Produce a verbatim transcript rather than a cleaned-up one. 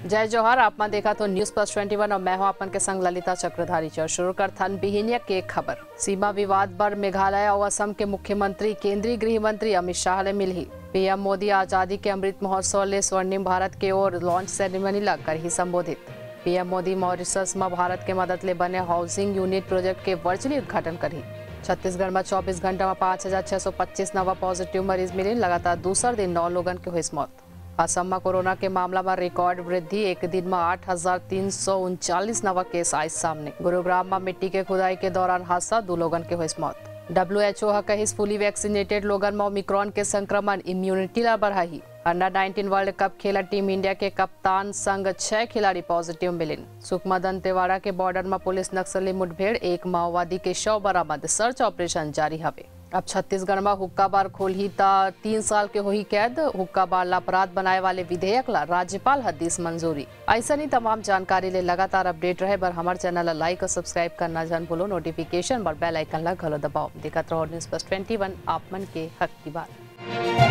जय जोहार, आप मन देखत हो News Plus Twenty One और मैं हूं आप मन के संग ललिता चक्रधारी। चलो शुरू करथन बिहिनिया के खबर। सीमा विवाद बर मेघालय और असम के मुख्यमंत्री केंद्रीय गृह मंत्री अमित शाह ले मिलही। पीएम मोदी आजादी के अमृत महोत्सव ले स्वर्णिम भारत के ओर launch ceremony ला करही संबोधित। पीएम मोदी मॉरिशस म भारत के मदद ले बने housing unit project के virtually उद्घाटन करही। छत्तीसगढ़ म चौबीस घंटा म पाँच हजार छह सौ पच्चीस नवा positive मरीज मिलिन, लगातार दूसर दिन नौ लोगन के होइस मौत। असम म कोरोना के मामला म record वृद्धि, एक दिन म आठ हजार तीन सौ उनचालीस नवा case आइस सामने। गुरुग्राम म मिट्टी के खुदाई के दौरान हादसा, दू लोगन के होइस मौत। डब्ल्यूएचओ ह कहिस fully vaccinated लोगन म ओमिक्रॉन के संक्रमण immunity ला बढ़ाही। Under nineteen World Cup खेला team India के कप्तान संग छह खिलाड़ी positive मिलिन। सुकमा दंतेवाड़ा के border म पुलिस नक्सली मुठभेड़, एक माओवादी के शव बरामद, search operation जारी हवे। अब छत्तीसगढ़ म हुक्का बार खोलही त तीन साल के होही कैद, हुक्का बार ला अपराध बनाए वाले विधेयक ला राज्यपाल ह दिस मंजूरी। अइसन ही तमाम जानकारी ले लगातार update रहे बर हमर channel ला like और subscribe करना झन भूलो, notification बर bell icon ला घलो दबाओ। देखत रहो News Plus Twenty One, आप मन के हक की बात।